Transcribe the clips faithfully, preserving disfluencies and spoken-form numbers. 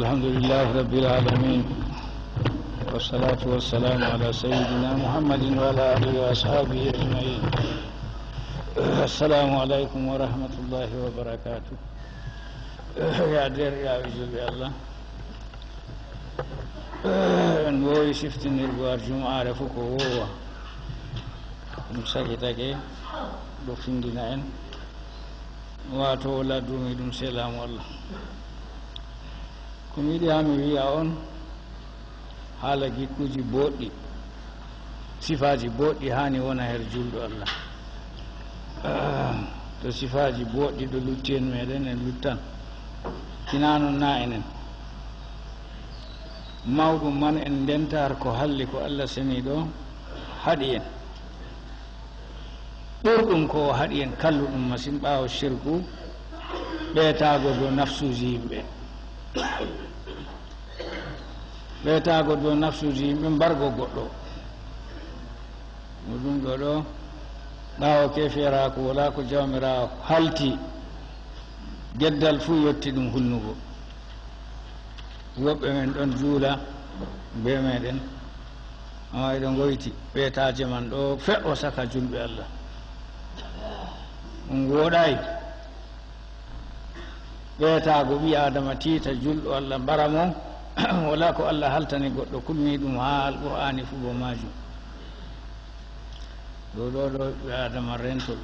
الحمد لله رب العالمين، والصلاة والسلام على سيدنا محمد وعلى آله وأصحابه أجمعين. السلام عليكم ورحمة الله وبركاته. Yaa deerɗiraaɓe julɓe Allah, en mboowi siftinirgo arjumaare fuu ko woowa. Ɗum sakitake, ɗo findina en, waato wala duumi ɗum sey laamu Allah. Ko mi yiɗi haa mi wi'a on, haala gikkuuji booɗɗi, sifaaji booɗɗi haani wona her julɗo Allah. Ah, to sifaaji booɗɗi ɗo lutti en, meɗen en luttan. Hinaa non na enen. Mawɗum man en ndenta har ko halli ko Allah seniiɗo haɗi en. Ɓurɗum ko o haɗi en kalluɗum masin ɓaawo shirku, ɓeetaago dow nafsuuji yimɓe. Ɓeetaago dow nafsuuji yimɓe, mbargo goɗɗo. Ɗum ɗo ɗo, ɓaawo keeferaaku, wala ko Jawmiraawo halti, geddal fuu yotti ɗum hulnugo. Woɓɓe men ɗon juula bee meɗen, ammaa eɗo ngoyti ɓeetaaje man ɗo fe'o saka julɓe Allah. Ɗum wooɗaay. Ɓeetaago ɓii Aadama tiita julɗo Allah mbara mo, wala ko Allah haltani goɗɗo kulniiɗum haa Alqur'aani fuu bo maajum. Ɗo, ɗo, ɗo ɓii Aadama rentol.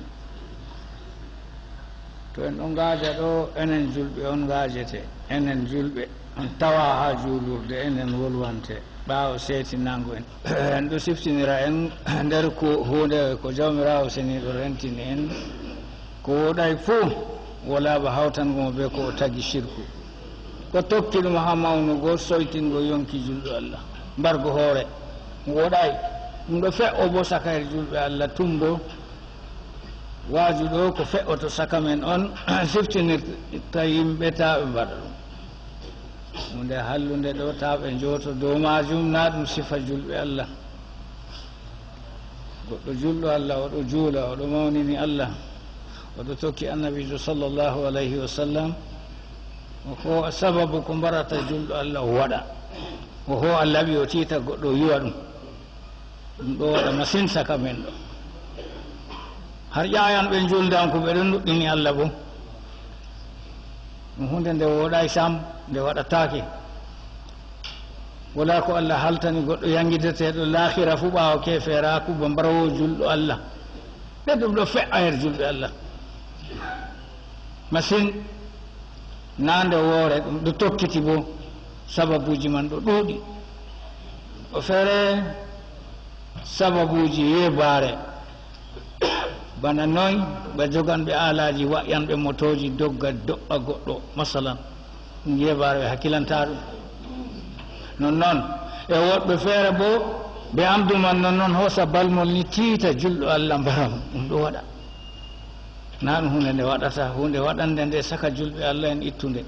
To en ɗon ngaaja ɗo, enen julɓe on ngaajete, enen julɓe on tawa haa juulurde, enen wolwante, ɓaawo seetinango en. En ɗo siftinira en nder ko, huunde ko Jawmiraawo seniiɗo rentini en, ko wooɗaay fuu, wala ba hawtango mo bee ko o tagi shirku. Ko tokki ɗum haa mawnugo, soytingo yonki julɗo Allah, mbargo hoore, wooɗaay. Ɗum ɗo fe'o bo saka her julɓe Allah tumbo. Waaju ɗo ko fe'oto saka men on, siftinirta yimɓe taa ɓe mbaɗa ɗum. Huunde hallunde ɗo, taa ɓe njooto dow maajum, na ɗum sifa julɓe Allah. Goɗɗo julɗo Allah, o ɗo juula, o ɗo mawnini Allah, o ɗo tokki Annabiijo sallallahu alayhi wa sallam, o hoo'a sababu ko mbarata julɗo Allah o waɗa. O hoo'a laɓi, o tiita goɗɗo, o yiwa ɗum. Ɗum ɗo waɗa masin saka men ɗo. Har ƴaayanɓe njuldanku ɓe ɗon nuɗɗini Allah bo. Ɗum huunde nde wooɗaay sam, nde waɗataake. Walaa ko Allah haltani goɗɗo yaŋgideteeɗo laahira fuu ɓaawo keeferaaku ba mbaroowo julɗo Allah. Nde ɗum ɗo fe'a her julɓe Allah. Masin, naa nde woore, ɗum ɗo tokkiti bo, sababuuji man ɗo ɗuuɗi. Ɗo feere sababuuji yeebaare, bana noy, ba joganɓe aalaaji, wa'yanɓe motooji, dogga do'a goɗɗo, masalan, ɗum yeebaare, ɓe hakkilantaa ɗum. Nonnon, e woɗɓe feere bo, ɓe amdu man nonnon hoosa balmol ni tiita julɗo Allah mbara mo, ɗum ɗo waɗa. Naa ɗum huunde nde waɗata, huunde waɗande nde saka julɓe Allah en ittunde.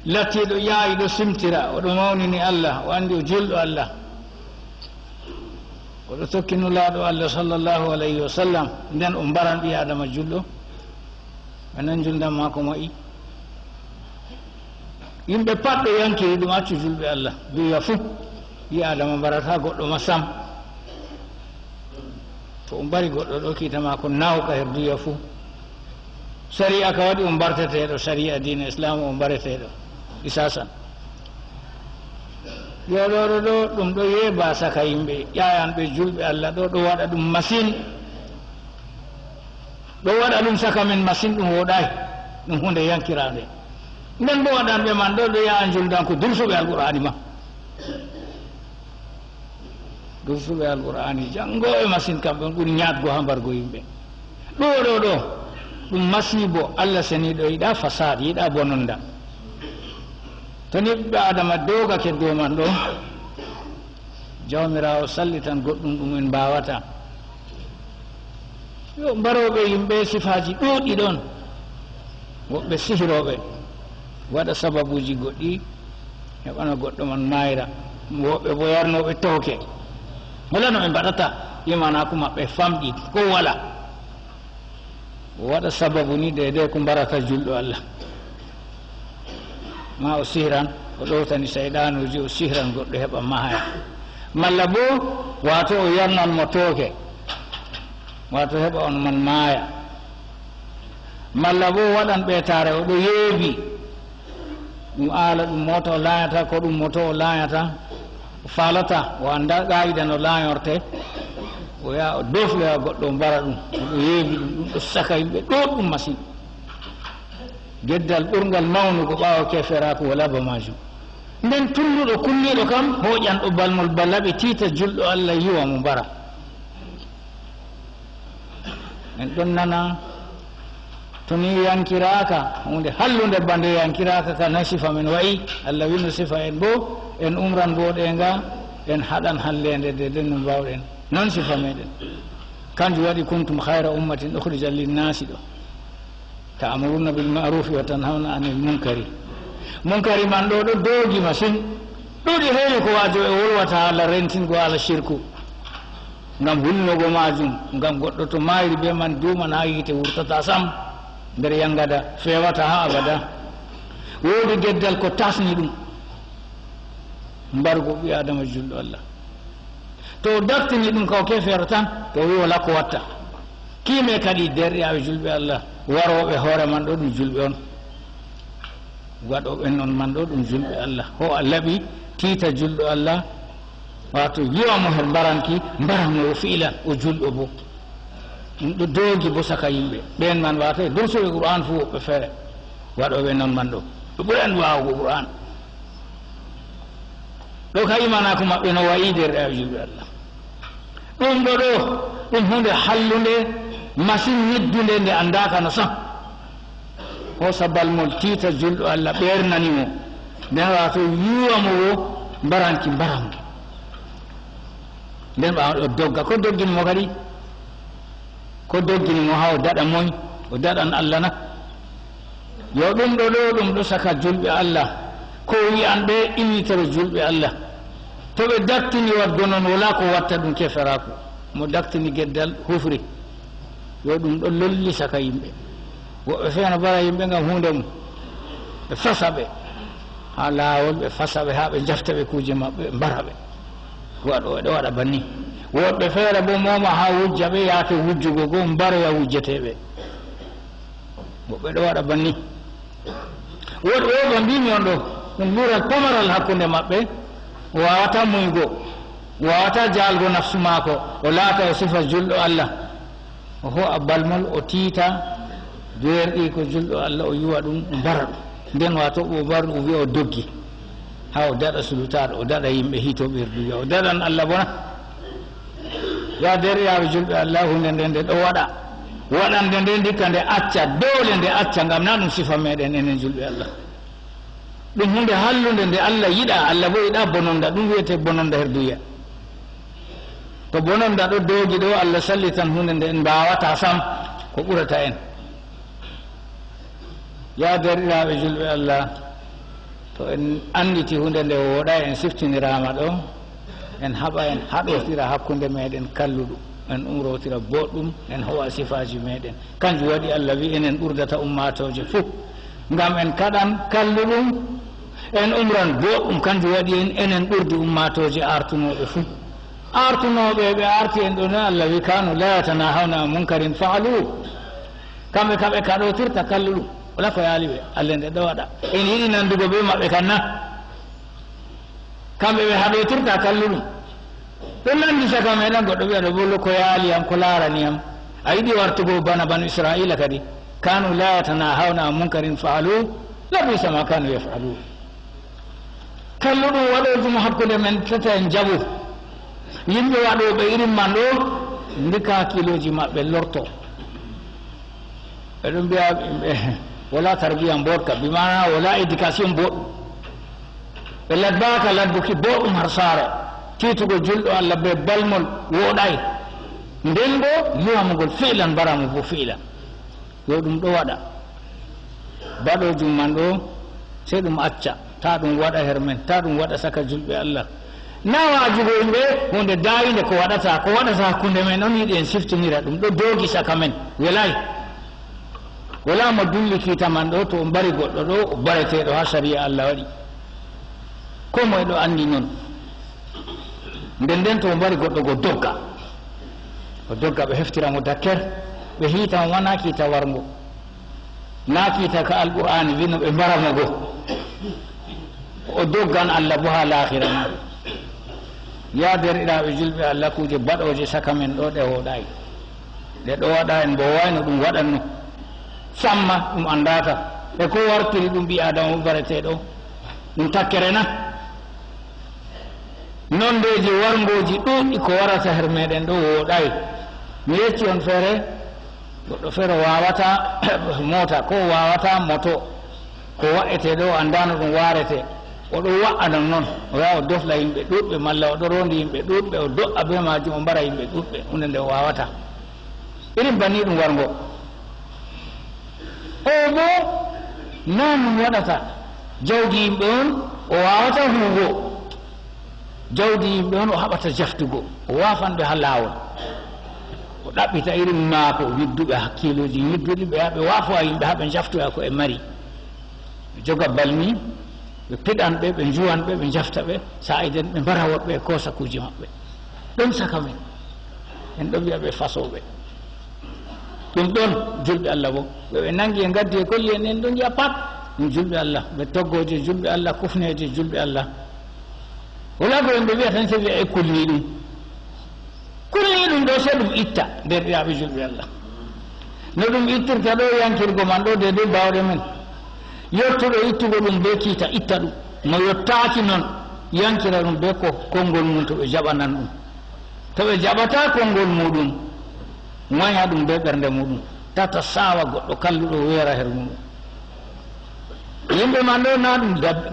Lattiiɗo ƴaayiiɗo simtira, o ɗo mawnini Allah, o anndi o julɗo Allah. O ɗo tokki Nulaaɗo Allah sallallahu alayhi wa sallam, nden o mbaran ɓii Aadama julɗo. Ɓe nan njuldan maako mo'i. Yimɓe pat ɓe yankiri ɗum, accu julɓe Allah, duya fuu. Ɓii Aadama mbarataa goɗɗo ma sam. To o mbari goɗɗo ɗo, kiita maako naawka her duya fuu. Sariya ka waɗi o mbarteteeɗo, sariya diina Islaam o mbareteeɗo. Isasan. Yo ɗo, ɗo, ɗo, ɗum ɗo yeeba saka yimɓe, ƴaayanɓe julɓe Allah ɗo, ɗo waɗa ɗum masin. Ɗo waɗa ɗum saka men masin, ɗum wooɗaay. Ɗum huunde yankiraande. Nden bo waɗanɓe man ɗo, ɗo yaha njuldan ko dursuɓe Alqur'aani ma. Dursuɓe Alqur'aani janngooɓe masin, kamɓe on ɓuri nyaatgo haa mbargo yimɓe. Ɗo, ɗo, ɗo, ɗum masiibo. Allah seniiɗo yiɗaa fasaad, yiɗaa bononda. To ni ɓiɓɓe Aadama doogake dow man ɗo, Jawmiraawo sallitan goɗɗum ɗum en mbaawataa. Yo mbarooɓe yimɓe sifaaji ɗuuɗɗi ɗon. Woɓɓe sihirooɓe waɗa sababuuji goɗɗi, heɓana goɗɗo man maayra. Woɓɓe bo yarnooɓe tooke. Wala no ɓe mbaɗata, imanaaku maɓɓe famɗi, ko wala. O waɗa sababu ni deydey ko mbarata julɗo Allah. Ma o sihiran, O ɗowtani sayɗanuuji, o sihran goɗɗo heɓa mahaya. Malla boo, waato o yarnan mo tooke, waato heɓa on man maaya. Malla boo, o waɗan ɓeetaare, o ɗo yeebi. Ɗum aala ɗum moota o laayata, ko ɗum moto o laayata, o faalata, o annda qaa'ida no laayorte. O yaha, o doofloya goɗɗo, o mbara ɗum. O ɗo yeebi ɗum, ɗum ɗo saka yimɓe ɗuuɗɗum masin. Geddal ɓurngal mawnugo ɓaawo keeferaaku walaa ba maajum. Nden tulluɗo kulniiɗo kam, hooƴanɗo balmol ba laɓi, tiita julɗo Allah, yiwa mo, mbara. En ɗon nana, to ni yankiraaka, huunde hallunde ba nde yankiraaka, ka na sifa men wa'i, Allah wi'no sifa en boo, en umran booɗeeŋga, en haɗan halleende deydey no mbaawɗen. Non sifa meɗen. Kanjum waɗi, "Kuntum khayra ummatin ukhrijat linnaasi" ɗo. "Ta'muruna bil ma'rufi wa tanhawna anil munkari." Munkari man ɗo, ɗo doogi masin. Ɗuuɗi heewi ko waajo e wolwata haala rentingo haala shirku. Ngam hulnugo maajum, ngam goɗɗo to maayri bee man duuman haa yiite wurtata sam nder yaŋgada, feewata haa abada. Woodi geddal ko tasni ɗum. Mbargo ɓii Aadama julɗo Allah. To o daktini ɗum ka o keefeero tan, to o wi'i walaa ko watta. Kiime kadi, deerɗiraaɓe julɓe Allah, warooɓe hoore man ɗo ɗum julɓe on. Waɗooɓe non man ɗo ɗum julɓe Allah. Hoo'a laɓi, tiita julɗo Allah, waato yiwa mo her mbaranki, mbara mo o fi'ilan, o julɗo boo. Ɗum ɗo doogi boo saka yimɓe. Ɓeen man waato e dursuɓe Qur'aan fuu woɓɓe feere. Waɗooɓe non man ɗo, ɓe ɓuri en waawugo Qur'aan. Ɗo ka imanaaku maɓɓe no wa'i, deerɗiraaɓe julɓe Allah. Ɗum ɗo ɗo, ɗum huunde hallunde masin, nyiddunde, nde anndaaka no sam. Hoosa balmol, tiita julɗo Allah, ɓeernani mo. Nden waato yiwa mo wo mbaranki, mbara mo. Nden ɓaawo ɗo dogga. Ko doggini mo kadi? Ko doggini mo haa o daɗa moy? O daɗan Allah na? Yo ɗum ɗo ɗo, ɗum ɗo saka julɓe Allah. Ko o wi'an ɓe, innitoro julɓe Allah. To ɓe daktini waɗgo non, walaa ko watta ɗum keferaaku. Mo daktini geddal, hufri. Yo ɗum ɗo lolli saka yimɓe. Woɓɓe feere no mbara yimɓe ngam huunde mum. Ɓe fasa ɓe haa laawol, ɓe fasa ɓe haa ɓe njafta ɓe kuuje maɓɓe, ɓe mbara ɓe. Waɗo, ɓe ɗo waɗa banni. Woɗɓe feere boo mooma haa wujja ɓe, yaake wujjugo go, mbaroya wujjeteeɓe. Woɗɓe ɗo waɗa banni. Woɗɓe boo, ba mbiimi on ɗo, ɗum luural pamaral hakkunde maɓɓe. O waawataa munygo, o waawataa jaalgo nafsu maako, o laata o sifa julɗo Allah. O hoo'a balmol, o tiita deerɗiiko julɗo Allah, o yiwa ɗum, o mbara ɗum. Nden waato o mbara ɗum, o wi'a o doggi. Haa o daɗa sulutaaɗo, o daɗa yimɓe hiitooɓe her duniya, o daɗan Allah boo na? Ya deerɗiraaɓe julɓe Allah, huunde nde, nde ɗo waɗa. Waɗande nde, ndikka nde acca, doole nde acca, ngam na ɗum sifa meɗen enen julɓe Allah. Ɗum huunde hallunde nde Allah yiɗaa, Allah boo yiɗaa bononda, ɗum wi'etee bononda her duniya. To bononda ɗo doogi ɗo, Allah sallitan huunde nde en mbaawataa sam, ko ɓurata en. Ya deerɗiraaɓe julɓe Allah, to en annditi huunde nde wooɗaay, en siftiniraama ɗo, en haɓa en haɗotira hakkunde meɗen kalluɗum, en umrotira boɗɗum, en ho'a sifaaji meɗen. Kanjum waɗi Allah wi'i enen ɓurdata ummaatooje fuu, ngam en kaɗan kalluɗum, en umran boɗɗum. Kanjum waɗi en, enen ɓurdi ummaatooje aartunooɓe fuu. Aartunooɓe ɓe aarti en ɗo na, Allah wi'i, "Kanu la yatanahawna an munkarin fa'alu." Kamɓe, kamɓe kaɗotirta kalluɗum. Wala ko yaali ɓe. Allah nde ɗo waɗa. En yiɗi nandugo be maɓɓe kan na? Kamɓe ɓe haɗotirta kalluɗum. Ɗon nandi caka meɗen, goɗɗo wi'a ɗo bolo ko yaali yam, ko laarani yam. A yiɗi wartugo bana banu Isra'iila kadi. Kanu la yatanahawna an munkarin fa'alu, labisa ma kanu yaf'alu. Kalluɗum waɗoojum hakkunde men, tata en jaɓu. Yimɓe waɗooɓe irin man ɗo, ndika hakkiilooji maɓɓe lorto. Ɓe ɗon mbi'a, ɓe wala tarbiya mboɗka, bi maana wala éducation mboɗɗum. Ɓe laddaaka ladduki boɗɗum har saare. Tiitugo julɗo Allah be balmol wooɗaay. Nden bo, yi'amugol fi'lan, mbaramo bo fi'lan. Yo ɗum ɗo waɗa. Baɗoojum man ɗo, sey ɗum acca. Taa ɗum waɗa her men, taa ɗum waɗa saka julɓe Allah. Na waajugo yimɓe huunde daayinde ko waɗata, ko waɗata hakkunde men, on yiɗi en siftinira ɗum. Ɗo doogi saka men, welaay. Wala mo dilli kiita man ɗo, to o mbari goɗɗo ɗo, o mbareteeɗo haa sariya Allah waɗi. Koo moy ɗo anndi non. Nden nden to o mbari goɗɗo go dogga. O dogga ɓe heftira mo dakker, ɓe hiita mo wanaa kiita warngo. Naa kiita ka Alqur'aani wino ɓe mbara mo go. O doggan Allah boo haa laakhira ma. Yaa deerɗiraaɓe julɓe Allah, kuuje baɗooje caka men ɗo ɗe wooɗaay. Ɗe ɗo waɗa en boo wayno ɗum waɗanno. Samma ɗum anndaaka. E ko wartiri ɗum ɓii Aadama mo bareteeɗo? Ɗum takkere na? Nondeeji warngooji ɗuuɗɗi ko warata her meeɗen ɗo wooɗaay. Mi yecci on feere, goɗɗo feere waawata moota, ko waawata moto, ko wa'etee ɗo, anndaano ɗum waarete. O ɗo wa'ana non, o yaha o dofla yimɓe ɗuuɗɓe, malla o ɗo roondi yimɓe ɗuuɗɓe, o do'a bee maajum, o mbara yimɓe ɗuuɗɓe, huunde nde o waawata. Irin banni ɗum warngo. O boo, naa non waɗata. Jawdi yimɓe on, o waawata huugo. Jawdi yimɓe on, o haɓata jaftugo. O waafan ɓe haa laawol. O ɗaɓɓita irin maako, nyidduɓe hakkiilooji nyidduɗi ɓe, haa ɓe waafo haa yimɓe, haa ɓe njaftoya ko ɓe mari. Ɓe joga balmi, ɓe piɗan ɓe, ɓe njuwan ɓe, ɓe njafta ɓe, saa'i den ɓe mbara woɗɓe, ɓe koosa kuuje maɓɓe. Ɗon caka men. En ɗon wi'a ɓe fasooɓe. Ɗum ɗon julɓe Allah boo. Ɓe ɓe naŋgi e ngaddi e kolli en, en ɗon ngi'a pat. Ɗum julɓe Allah. Ɓe toggooje julɓe Allah, kufneeje julɓe Allah. Wala ko en ɓe wi'a tan, sey wi'a e kulniiɗum. Kulniiɗum ɗo, sey ɗum itta, deerɗiraaɓe julɓe Allah. No ɗum ittirta ɗo, yankirgo man ɗo, deydey baawɗe men. Yottuɗo ittugo ɗum bee kiita, itta ɗum. Mo yottaaki non, yankira ɗum bee ko, konngol mum, to ɓe jaɓanan ɗum. To ɓe jaɓataa konngol muuɗum, wanya ɗum bee ɓernde muuɗum. Tata saawa goɗɗo kalluɗo weera her muuɗum. Yimɓe man ɗo, naa ɗum dab-,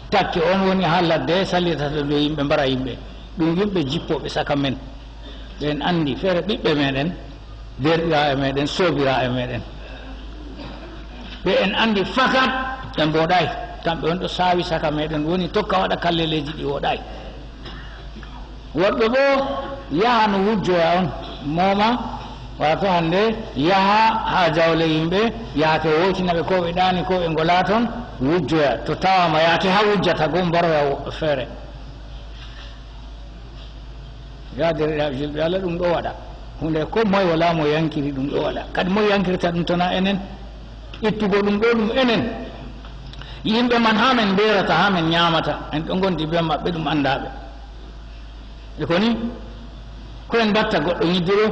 takke on woni haa ladde sallitata dow yimɓe, mbara yimɓe. Ɗum yimɓe jippooɓe caka men. Ɓe en anndi feere ɓiɓɓe meeɗen, deerɗiraaɓe meeɗen, soobiraaɓe meeɗen. Ɓe en anndi fakat ɓe mbooɗaay. Kamɓe on ɗo saawi caka meeɗen, woni tokka waɗa kalleleeji ɗi wooɗaay. Woɗɓe boo yaha no wujjoya on, mooma, waato hannde yaha haa jawle yimɓe, yaake wootina ɓe ko ɓe ɗaani, ko ɓe ngolaa ton, wujjoya. To tawaama yaake haa wujjata go, mbaroya woɗɓe feere. Yaa deerɗiraaɓe julɓe Allah, ɗum ɗo waɗa. Huunde ko moy walaa mo yankiri ɗum ɗo waɗa. Kadi moy yankirta ɗum to naa enen? Ittugo ɗum ɗo ɗum enen. Yimɓe man haa men mbeerata, haa men nyaamata. En ɗo ngondi bee maɓɓe, ɗum anndaaɓe. E koni, ko en mbatta goɗɗo nyidduɗo?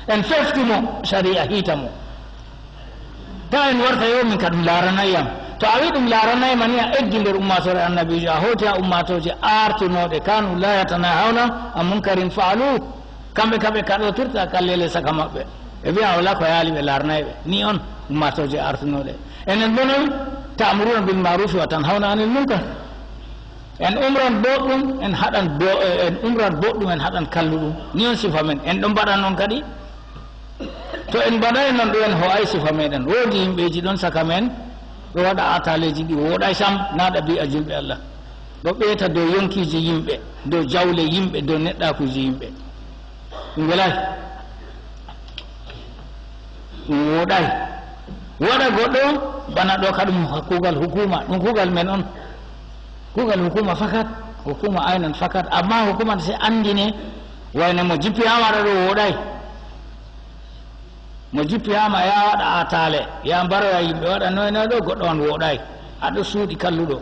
En fefti mo, sariya hiita mo. Taa en warta, yo min ka ɗum laaranay yam. To a wi'i ɗum laaranay ma ni, a eggi nder ummaatoore annabiijo, a hooti haa ummaatooje aartunooɗe, kanu laa yatanahawna an munkarin fa'aluuh. Kamɓe kam ɓe kaɗotirta kalleele caka maɓɓe. Ɓe mbi'a walaa ko yaali ɓe laaranay ɓe. Ni on ummaatooje aartunooɗe. Enen boo non, ta'muruuna bil ma'ruufi wa tanhawna anil munkar. En umran boɗɗum, en haɗan bo-, en umran boɗɗum, en haɗan kalluɗum. Ni on sifa men. En ɗon mbaɗa non kadi? To en mbaɗaay non ɗo, en ho'aay sifa meeɗen. Woodi yimɓeeji ɗon caka men, ɗo waɗa aataaleeji ɗi wooɗaay sam, naa ɗabi'a julɓe Allah. Ɗo ɓeeta dow yonkiiji yimɓe, dow jawle yimɓe, dow neɗɗaakuuji yimɓe. Ɗum welaay. Ɗum wooɗaay. Waɗa goɗɗo bana ɗo ka ɗum kuugal hukuma, ɗum kuugal men on. Kuugal hukuma fakat, hukuma aynan fakat, amma hukuma sey anndine, wayne mo jippi haa maɗa ɗo wooɗaay. Mo jippi haa ma, yaa waɗa aataale, yaa mbaroya yimɓe, waɗa noy noy ɗo, goɗɗo on wooɗaay. A ɗo suuɗi kalluɗo.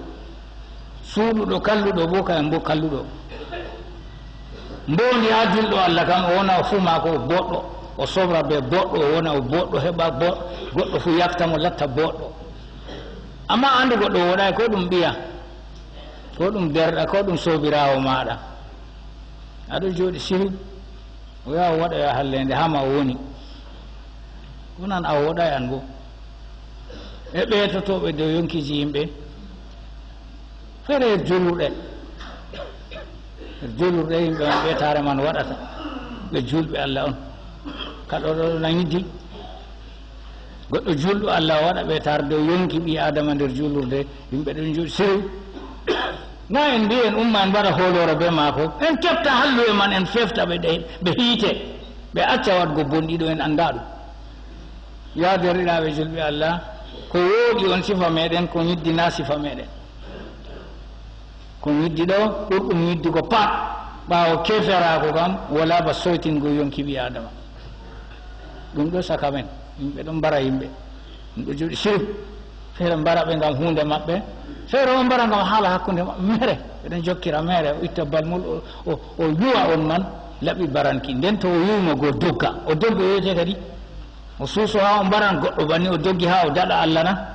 Suuɗuɗo kalluɗo boo, kayam boo kalluɗo. Mboondi haa julɗo Allah kam, o wona o fuu maako o boɗɗo, o sobra bee boɗɗo, o wona o boɗɗo, heɓa bo-, goɗɗo fuu yakta mo, latta boɗɗo. Amma anndu goɗɗo wooɗaay, ko ɗum ɓiya, ko ɗum deerɗa, ko ɗum soobiraawo maaɗa. A ɗo jooɗi siru. O yaha o waɗoya halleende haa ma o woni. Ko nan a wooɗaay an boo. E ɓeetotooɓe dow yonkiiji yimɓe. Feere julurɗe. Julurɗe yimɓe on ɓeetaare man waɗata. Ɓe juulɓe Allah on. Kaɗo ɗo na yiddi. Goɗɗo juulɗo Allah o waɗa ɓeetaare dow yonki ɓii Aadama nder juulurde, yimɓe ɗon njuuɗi siru. Na en mbi'i en umma en mbaɗa hooloore bee maako, en kefta halluɓe man, en fefta ɓe ɗe-, ɓe hiite, ɓe acca waɗgo bonɗi ɗo en anndaa ɗum. Yaa deerɗiraaɓe juulɓe Allah, ko wooɗi on sifa meeɗen, ko nyiddi na sifa meeɗen. Ko mi yiddi ɗo, ɓurɗum mi yiddugo pat, ɓaawo keeferaaku kam, walaa ba soytingo yonki ɓii Aadama. Ɗum ɗo saka men, yimɓe ɗon mbara yimɓe. Ɗum ɗo jooɗi sirim. Feere mbara ɓe ngam huunde maɓɓe, feere o mbara ngam haala hakkunde maɓɓe. Mere, ɓe ɗon jokkira mere, o itta balmol, o, o, o yuwa on man, laɓi baranki. Nden to o yuwi mo go dogga, o dogga o yewte kadi. O suuso haa o mbaran goɗɗo banni, o doggi haa o daɗa Allah na?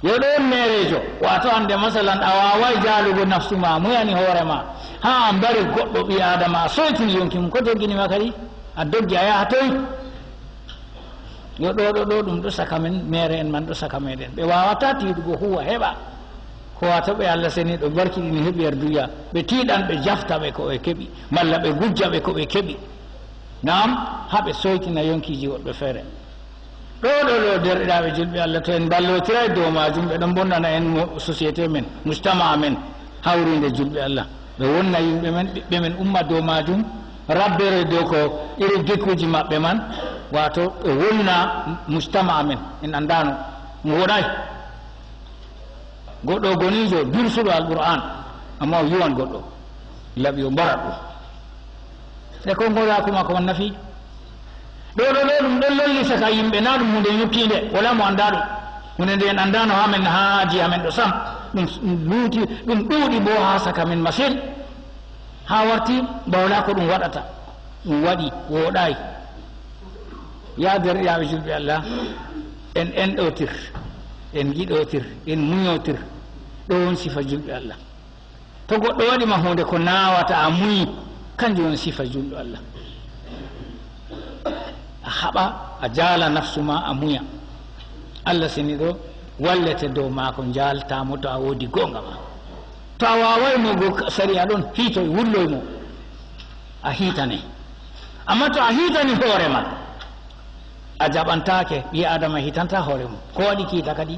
Yo ɗo on meereejo, waato hande masalan a waawaay jaalugo nafsu ma, a muyani hoore ma, haa a mbari goɗɗo ɓii Aadama, a soytini yonki mum, ko doggini ma kadi? A doggi a yaha toy? Yo ɗo, ɗo, ɗo ɗum ɗo saka men, meere en man ɗo saka meɗen. Ɓe waawataa tiiɗugo huuwa heɓa. Ko waato ɓe Allah seniiɗo barkiɗini heɓi yer duya, ɓe tiiɗan ɓe jafta ɓe ko ɓe keɓi, malla ɓe ngujja ɓe ko ɓe keɓi. Naam, haa ɓe soytina yonkiiji woɗɓe feere. Ɗo, ɗo, ɗo, derɗiraaɓe julɓe Allah, to en mballotiraay dow maajum, ɓe ɗon mbonnana en mo-, société men, mujtama'a men, hawriinde julɓe Allah. Ɓe wonna yimɓe men, ɓiɓɓe men umma dow maajum, rabbere dow ko irin gikkuuji maɓɓe man, waato ɓe wonna mujtama'a men. En anndaano, ɗum wooɗaay. Goɗɗo goniijo, dursuɗo Alqur'aan, ammaa o yuwan goɗɗo, laɓi o mbarat ɗum. E ko ngolaaku maako on nafi? Ɗo, ɗo, ɗo, ɗum ɗon lolli saka yimɓe, naa ɗum huunde nyukkiinde, walaa mo anndaa ɗum. Huunde nde en anndaano haa men, haa aji amen ɗo sam. Ɗum luuti, ɗum ɗuuɗi boo haa saka men masin. Haa warti ba walaa ko ɗum waɗata. Ɗum waɗi, wooɗaay. Yaa derɗiraaɓe julɓe Allah, en enɗootir, en ngiɗootir, en munyootir. Ɗo won sifa julɓe Allah. To goɗɗo waɗi ma huunde ko naawata, a muyi, kanjum woni sifa julɗo Allah. A haɓa, a jaala nafsu ma, a muya. Allah seniiɗo wallete dow maako, njaalta mo to a woodi goonga ma. To a waawaay mo go sariya ɗon, hiitoy, wulloy mo. A hiitane. Ammaa to a hiitani hoore ma, a jaɓantaake, ɓii Aadama hiitanta hoore mum. Ko waɗi kiita kadi?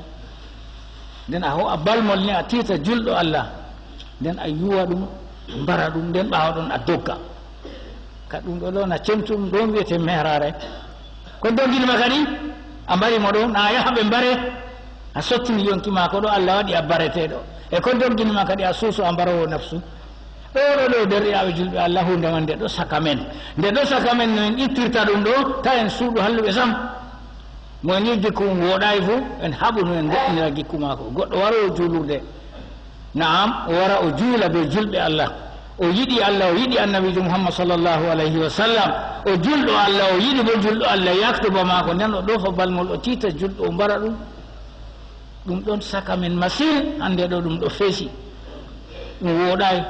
Nden a hoo'a balmol ni, a tiita julɗo Allah. Nden a yuwa ɗum, a mbara ɗum, nden ɓaawo ɗon a dogga. Ka ɗum ɗo, ɗo na cemtu ɗum ɗo mbiyete mehraare. Ko doggini ma kadi? A mbari mo ɗo, na a yaha ɓe mbare. A sottini yonki maako ɗo, Allah waɗi a bareteeɗo. E ko doggini ma kadi a suuso a mbarowo nafsu? Ɗo, ɗo, ɗo, derɗiraaɓe julɓe Allah, huunde man nde ɗo saka men. Nde ɗo saka men no en ittirta ɗum ɗo, ta en suuɗu halluɓe sam. Mo en yiddi ko wooɗaay fuu, en haɓu no en ngoɗɗinira gikku maako. Goɗɗo waro o juulurde. Na'am, o wara o juula bee julɓe Allah. O yiɗi Allah, o yiɗi Annabiijo Muhammad sallallahu alayhi wa sallam. O julɗo Allah, o yiɗi boo julɗo Allah, yaktuba maako. Nden o ɗoofa balmol, o tiita julɗo, o mbara ɗum. Ɗum ɗon saka men masin, hande ɗo ɗum ɗo feesi. Ɗum wooɗaay.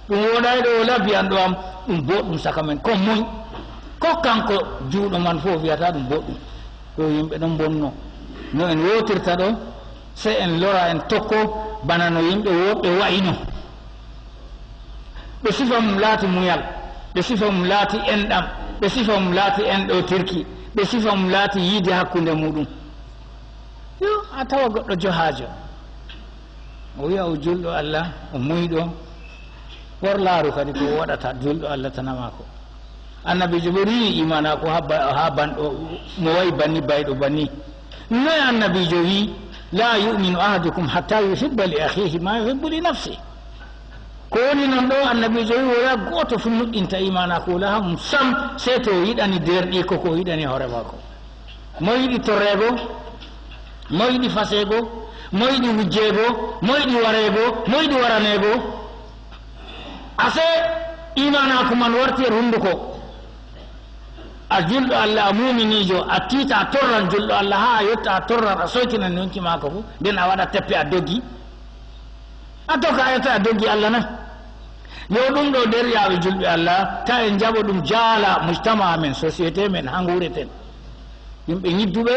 Ɗum wooɗaay ɗo, wala biyanɗo am, ɗum booɗɗum saka men. Ko moy? Ko kanko juuɗo man fuu o wiyata ɗum booɗɗum. Ɗo yimɓe ɗon mbonno. No en wootirta ɗo, sey en lora, en tokko, bana no yimɓe woɗɓe wa'ino. Ɓe sifa mum laati munyal, ɓe sifa mum laati enɗam, ɓe sifa mum laati enɗootirki, ɓe sifa mum laati yiide hakkunde muuɗum. Yo, a tawa goɗɗo johaajo. O wi'a o juulɗo Allah, o muyɗo. War laaru kadi ko o waɗata juulɗo Allah tan maako. Annabiijo bo riiwi iimaanaaku haa ba-, haa banɗo mo wa'i banni, bayɗo banni. Noy Annabiijo wi'i, "Laa yu'minu ahadukum hatta yuhibba li akhihi ma yuhibbu li nafsi." Ko woni non ɗo, Annabiijo wi'i, "Walaa gooto fuu nuɗɗinta iimaanaaku, walaa haa mum sam, sey to o yiɗani deerɗiiko ko o yiɗani hoore maako." Mo yiɗi torreego? Mo yiɗi faseego? Mo yiɗi wujjeego? Mo yiɗi wareego? Mo yiɗi waraneego? Asee, iimaanaaku man warti her hunnduko. A juulɗo Allah, a muuminiijo, a tiita, a torran juulɗo Allah, haa a yotta, a torran, a soytinan yonki maako fuu, nden a waɗa teppe, a doggi. A tokka, a yotta, a doggi Allah na? Yo ɗum ɗo, derɗiraaɓe juulɓe Allah, ta en njaɓo ɗum jaala mujtama men, société men, haa nguureten. Yimɓe nyidduɓe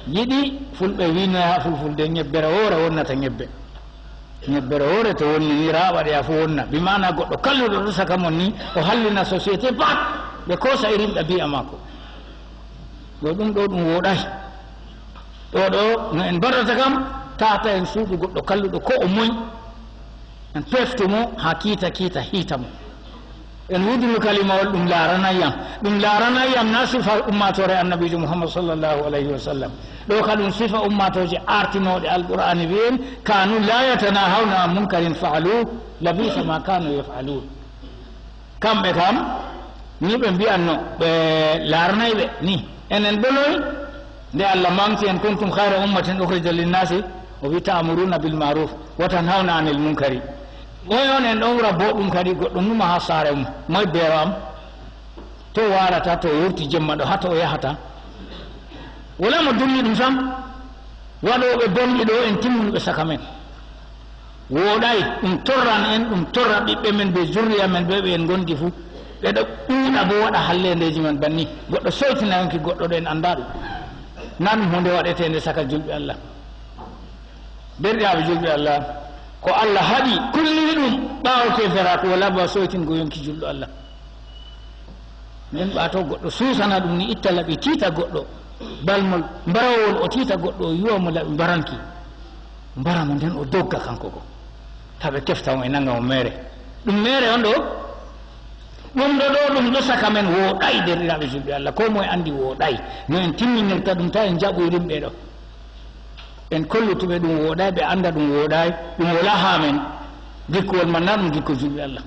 yiɗi, fulɓe wi'no haa fulfulde, nyebbere woore wonnata nyebbe. Nyebbere woore to wonni ni, raaɓa ɗe a fuu wonna. Bi maana goɗɗo kalluɗo ɗo saka mon ni, o hallina société pat, ɓe koosa irin ɗabi'a maako. Ɗo ɗum ɗo ɗum wooɗaay. Ɗo ɗo no en mbaɗata kam, tata en suuɗu goɗɗo kalluɗo ko o moy. En peftu mo haa kiita, kiita hiita mo. En wudunu kalimawol ɗum laaranay yam. Ɗum laaranay yam na sifa ummaatoore Annabiijo Muhammad sallallahu alayhi wa sallam. Ɗo ka ɗum sifa ummaatooje artinooɗe Alqur'aani wi'en, "Kaanu laa yatanahawna an munkarin fa'alu, labisa ma kaanu yaf'alun." Kamɓe kam, ni ɓe mbi'anno, ɓe laaranay ɓe ni. Enen bo noy? Nde Allah maŋgti en, "Kuntum khayra ummatin ukhrija linnaasi," o wi, "Ta'muruna bil ma'ruf wa tanhawna anil munkari." Moy on en ɗon wura boɗɗum kadi goɗɗo numa haa saare mum? Moy beero am? To o waalata, to o wurti jemma ɗo, haa to o yahata? Wala mo dulli ɗum sam. Waɗooɓe bonɗi ɗo en timmunɓe saka men. Wooɗaay, ɗum torran en, ɗum torra ɓiɓɓe men bee zurriya men bee ɓe en ngondi fuu. Ɓe ɗo ɗuuɗa boo waɗa halleendeeji man banni. Goɗɗo soytina yonki goɗɗo ɗo en anndaa ɗum. Naa ɗum huunde waɗeteende saka julɓe Allah. Derɗiraaɓe julɓe Allah, ko Allah haɗi kulli ɗum ɓaawo keeferaaku wala ba soytingo yonki julɗo Allah. Nden ɓaato goɗɗo suusana ɗum ni, itta laɓi, tiita goɗɗo, balmol mbarawol, o tiita goɗɗo, o yuwa mo laɓi mbaranki. Mbara mo nden o dogga kanko go. Taa ɓe tefta mo, ɓe naŋga mo meere. Ɗum meere on ɗo? Ɗum ɗo ɗo, ɗum ɗo saka men wooɗaay, derɗiraaɓe julɓe Allah. Koo moye anndi wooɗaay. No en timminirta ɗum, taa en jaɓo irin ɓe ɗo. En kollutuɓe ɗum wooɗaay, ɓe annda ɗum wooɗaay, ɗum wala haa men. Gikkuwol man na ɗum gikku julɓe Allah.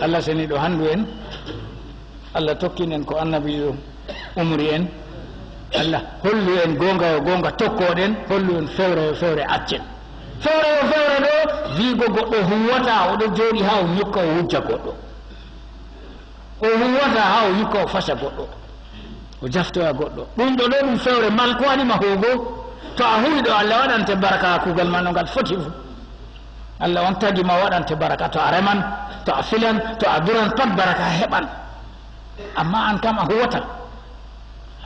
Allah seniiɗo hanndu en, Allah tokkin en ko Annabiijo umri en, Allah hollu en goonga yo goonga tokkoɗen, hollu en fewre yo fewre accen. Fewre yo fewre ɗo, viigo goɗɗo huuwata, o ɗo jooɗi haa o nyukka o wujja goɗɗo. O huuwata haa o yukka o faca goɗɗo. O jaftoya goɗɗo. Ɗum ɗo ɗo ɗum fewre mal ko waɗi ma huugo. To a huuwi ɗo, Allah waɗante barka haa kuugal ma no ngal foti fuu. Allah on tagi ma waɗante barka. To a reman, to a filan, to a duran, pat barka a heɓan. Ammaa an kam a huuwata.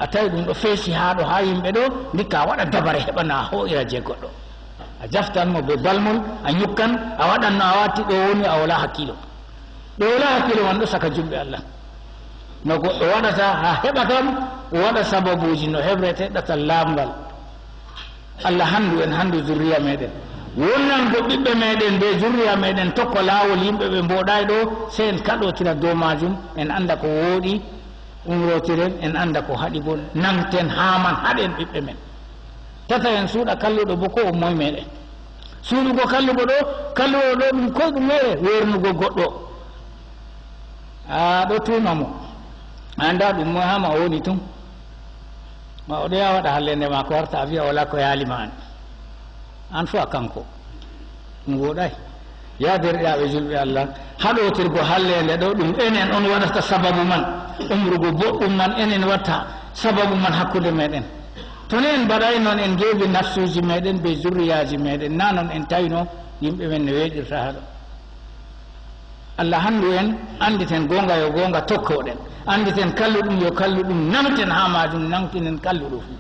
A tawi ɗum ɗo feesi haa ɗo, haa yimɓe ɗo, ndikka a waɗa dabare heɓana a hoo'ira jey goɗɗo. A jaftan mo bee balmol, a nyukkan, a waɗan no a waɗti ɗo woni, a wala hakkiilo. Ɗo wala hakkiilo man ɗo saka julɓe Allah. No goɗɗo waɗata haa heɓa kam, o waɗa sababuuji no heɓrete ɗatal laaɓngal. Allah hanndu en, hanndu zurriya meeɗen. Wonnango ɓiɓɓe meeɗen bee zurriya meeɗen tokka laawol yimɓe ɓe mbooɗaay ɗo, sey en kaɗotira dow maajum, en annda ko wooɗi, umrotiren, en annda ko haɗi boo, naŋgten haa man, haɗen ɓiɓɓe men. Tata en suuɗa kalluɗo boo ko o moy meeɗen. Suuɗugo kallugo ɗo, kalluɗo ɗo ɗum koy ɗum meere, weernugo goɗɗo. A ɗo tuuma mo. A annda ɗum moy haa ma o woni tun. Ma o ɗo yaha waɗa halleende maako warta, a vi'a wala ko yaali ma an. An fuu a kanko. Ɗum wooɗaay. Ya derɗiraaɓe julɓe Allah, haɗotirgo halleende ɗo, ɗum enen on waɗata sababu man. Umrugo boɗɗum man, enen watta sababu man hakkunde meeɗen. To ni en mbaɗaay non, en ngeeɓi nafsuuji meeɗen bee zurriyaaji meeɗen, naa non en tawino yimɓe men no weeɗirta haa ɗo. Allah hanndu en, annditen goonga yo goonga tokkoɗen, annditen kalluɗum yo kalluɗum, naŋgten haa maajum, naŋgtinen kalluɗo fuu.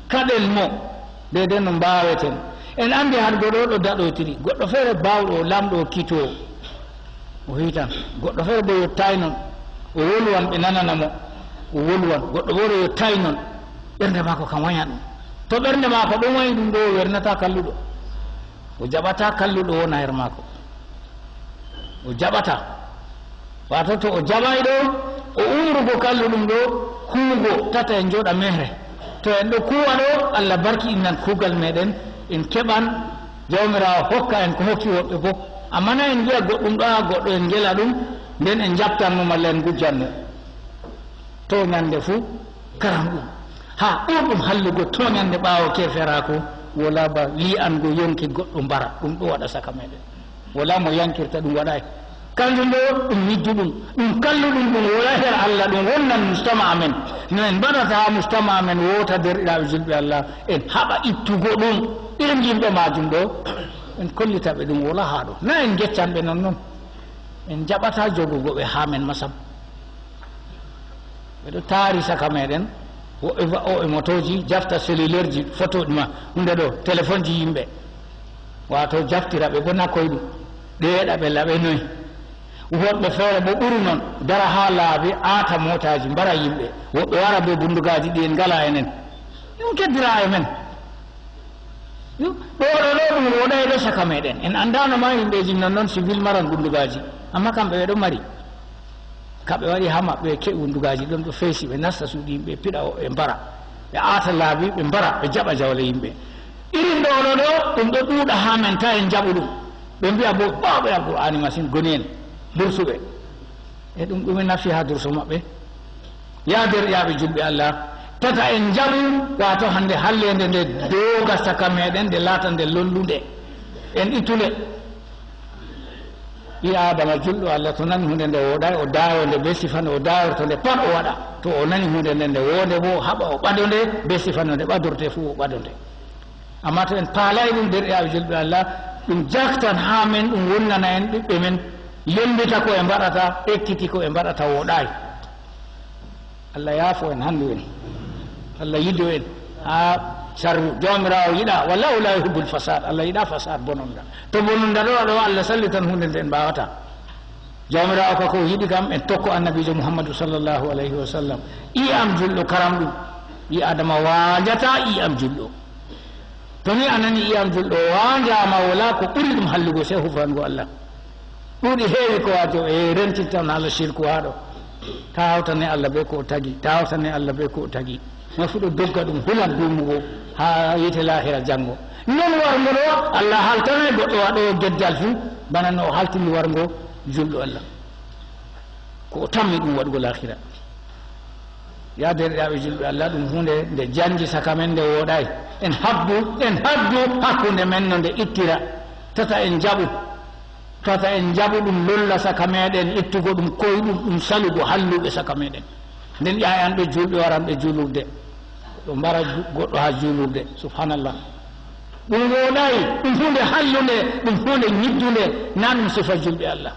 Kaɗen mo, deydey no mbaaweten. En anndi haɗgo ɗo, ɗo daɗotiri. Goɗɗo feere baawɗo, o laamɗo, o kitoowo. O hiitan. Goɗɗo feere boo yottaay non. O wolwan, ɓe nanana mo. O wolwan. Goɗɗo boo ɗo yottaay non. Ɓernde maako kam wanya ɗum. To ɓernde maako ɗon wanyi ɗum ɗo, o wernataa kalluɗo. O jaɓataa kalluɗo wona her maako. O jaɓataa. Waato to o jaɓaay ɗo, o umrugo kalluɗum ɗo huugo, tata en njooɗa mehre. To en ɗo kuuwa ɗo, Allah barkiɗinan kuugal meeɗen, en keɓan Jawmiraawo hokka en ko hokki woɗɓe boo. Ammaa na en ngi'a goɗɗum ɗo haa goɗɗo, en ngela ɗum, nden en njaɓtan mo malla en ngujjan mo. Tooɲannde fuu karam ɗum. Haa ɓurɗum hallugo tooɲannde ɓaawo keeferaaku, wala ba lii'ango yonki goɗɗo mbara. Ɗum ɗo waɗa saka meeɗen. Wala mo yankirta, ɗum waɗaay. Kanjum ɗo ɗum nyidduɗum, ɗum kalluɗum, ɗum wala her Allah, ɗum wonnan mujtama'a men. No en mbaɗata haa mujtama'a men woota, derɗiraaɓe julɓe Allah, en haɓa ittugo ɗum, irin yimɓe maajum ɗo, en kollita ɓe ɗum wala haa ɗo. Na en ngeccan ɓe non non. En njaɓataa jogugo ɓe haa men ma sam. Ɓe ɗo taari saka meeɗen, woɓɓe va'ooɓe motooji, jafta cellulaire ji, fotooji ma, hunde ɗo, telefonji yimɓe. Waato jaftira ɓe boo na koyɗum, ɗeeɗa ɓe laɓe noy. Woɗɓe feere boo ɓuri non, dara haa laabi, aata mootaaji, mbara yimɓe. Woɓɓe wara bee bundugaaji ɗi en ngalaa enen. Ɗum keddira e men. Ɗo, ɗo, ɗo ɗum wooɗaay ɗo saka meeɗen. En anndaano ma yimɓeeji non non civil maran bundugaaji. Amma kamɓe ɓe ɗon mari, kamɓe waɗi haa maɓɓe ke'e wundugaaji ɗon ɗo feesi, ɓe nasta suuɗi yimɓe, ɓe piɗa o, ɓe mbara, ɓe aata laabi, ɓe mbara, ɓe jaɓa jawle yimɓe. Irin ɗo ɗo ɗo, ɗum ɗo ɗuuɗa haa men, ta en jaɓu ɗum. Ɓe mbi'a bo, baawɓe Alqur'aani masin, goni en, dursuɓe. E ɗum ɗume nafi haa durso maɓɓe? Yaa deerɗiyaaɓe julɓe Allah, tata en njaɓu, waato hande halleende nde dooga saka meeɗen, nde laata nde lollude. En ittu nde. Ɓii Aadama julɗo Allah, to nani huunde nde wooɗaay, o daayo nde bee sifa nde o daayorto nde pat, o waɗa. To o nani huunde nde nde woonde boo, o haɓa o ɓado nde bee sifa no nde ɓadorte fuu, o ɓado nde. Ammaa to en paalaay ɗum, deerɗiyaaɓe julɓe Allah, ɗum jaktan haa men, ɗum wonnana en ɓiɓɓe men, yembita ko ɓe mbaɗata, ekkiti ko ɓe mbaɗata wooɗaay. Allah yaafo en, handu en. Allah yido en haa sarru. Jawmiraawo yiɗa, wallahu la yuhibbul fasad. Allah yiɗa fasad, bononda. To bononda ɗo ɗo, Allah sallitan huunde nde en mbaawata. Jawmiraawo ka ko o yiɗi kam, en tokko Annabiijo Muhammadu sallallahu alayhi wa sallam. Ƴi'e am julɗo karamɗum. Ɓii Aadama waajata ƴi'e am julɗo. To ni a nani ƴi'e am julɗo waanjaama, walaa ko ɓuri ɗum hallugo, sey hufrango Allah. Ɗuuɗi heewi ko waajo e rentinta on haala shirku haa ɗo. Ta hawtane Allah bee ko o tagi, ta hawtane Allah bee ko o tagi. Ma fu ɗo dogga ɗum hulan duumugo haa yiite laahira jaŋgo. Non wargo ɗo, Allah haltanay goɗɗo waɗoowo geddal fuu, bana no o haltini wargo julɗo Allah. Ko o tammi ɗum waɗugo laahira. Yaa deerɗiraaɓe julɓe Allah, ɗum huunde nde janji saka men, nde wooɗaay. En habdu, en habdu hakkunde men no nde ittira. Tata en jaɓu. Tata en njaɓu ɗum lolla saka meeɗen, ittugo ɗum koyɗum, ɗum salugo halluɓe saka meeɗen. Nden ƴaƴanɓe julɓe waranɓe juulurde, ɗo mbara ju-, goɗɗo haa juulurde. Subhanallah. Ɗum wooɗaay, ɗum huunde hallunde, ɗum huunde nyiddunde, na ɗum sifa julɓe Allah.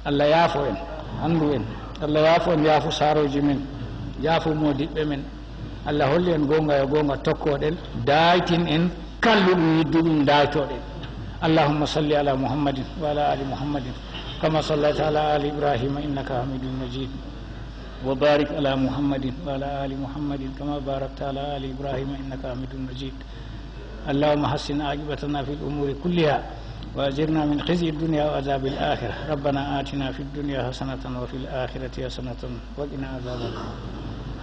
Allah yaafo en, anndu en. Allah yaafo en, yaafo saarooji men, yaafo moodiɓɓe men. Allah holli en goonga yo goonga tokkoɗen, daaytin en, kalluɗum, yidduɗum, daaytoɗen. اللهم صل على محمد وعلى آل محمد كما صليت على آل إبراهيم إنك حميد مجيد. وبارك على محمد وعلى آل محمد كما باركت على آل إبراهيم إنك حميد مجيد. اللهم حسن عاقبتنا في الأمور كلها وأجرنا من خزي الدنيا وعذاب الآخرة. ربنا آتنا في الدنيا حسنة وفي الآخرة حسنة وقنا عذاب النار.